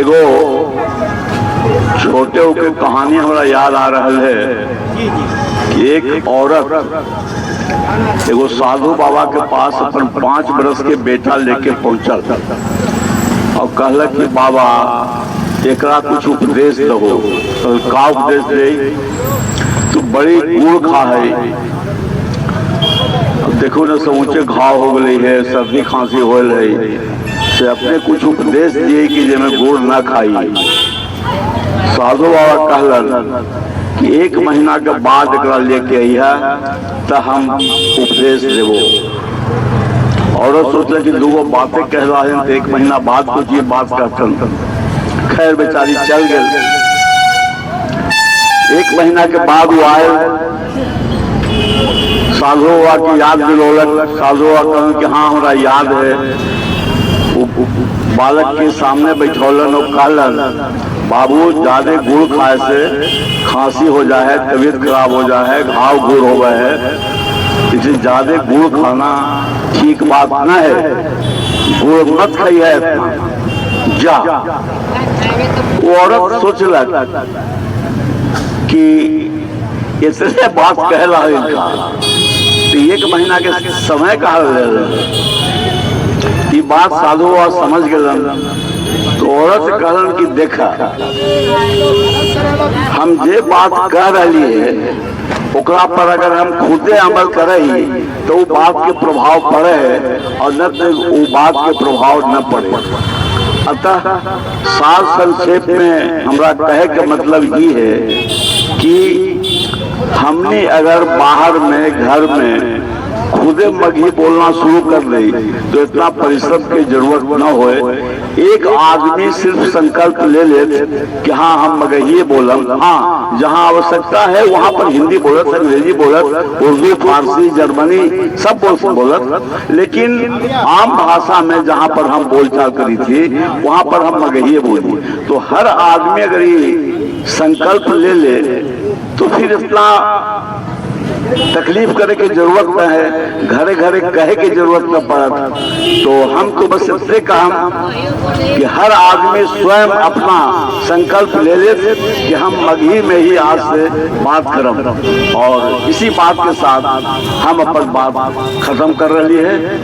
एगो छोटे के कहानी हमरा याद आ रहा है कि एक औरत एगो साधु बाबा के पास अपन 5 बरस के बेटा लेके पहुंचल और कहलक कि बाबा, एकरा कुछ उपदेश दहो। तो का उपदेश दे? तू बड़ी गुड़ खा है, अब देखो ना, समूचे घाव हो गई है, सर्दी खांसी होल है, से अपने कुछ उपदेश दिए कि जे में गुड़ ना खाई। साधु बाबा कहलन कि एक महीना के बाद एकरा लेके अइहा तो हम उपदेश देबो। औरत सोचल कि दूगो बातें कह रहा है तो एक महीना बाद कुछ ये बात कहतन। खैर, बेचारी चल गई। एक महीना के बाद वो आए, साधु बाबा की याद दिलौलक। साधु बाबा कहन कि हाँ, हमरा याद है। वो बालक के सामने बैठौलन और कहलन, बाबू, ज्यादा गुड़ खाए से खांसी हो जाए है, तबीयत खराब हो जाए है, घाव गुड़ हो गए है, इसलिए ज्यादा गुड़ खाना ठीक बात न है। गुड़ मत खाइए इतना, जा। वो औरत सोचलक कि इतने बात कह रहा है इनका तो एक महीना के समय कहा। ई बात साधु बाबा समझ गलन। तो औरत कहलन कि देखा, हम जे बात कह रही है, ओकरा पर अगर हम खुदे अमल करे तो वो बात के प्रभाव पड़े है और न तो वो बात के प्रभाव न पड़े। अतः सार संक्षेप में हमरा कहे के मतलब ये है कि हमने अगर बाहर में, घर में खुदे मगही बोलना शुरू कर दी तो इतना परिश्रम की जरूरत न होए। एक आदमी सिर्फ संकल्प ले ले कि हाँ, हम मगही बोलम। हाँ, जहाँ आवश्यकता है वहाँ पर हिंदी बोलत, अंग्रेजी बोलत, उर्दू, फारसी, जर्मनी सब बोल बोलत, लेकिन आम भाषा में जहाँ पर हम बोलचाल करी थी, वहाँ पर हम मगही बोली। तो हर आदमी अगर ये संकल्प ले ले तो फिर इतना तकलीफ करे की जरूरत न है, घरे घरे कहे की जरूरत न पड़त। तो हम तो बस इतने कहा कि हर आदमी स्वयं अपना संकल्प ले ले कि हम मगही में ही आज से बात करब और इसी बात के साथ हम अपन बात खत्म कर रही है।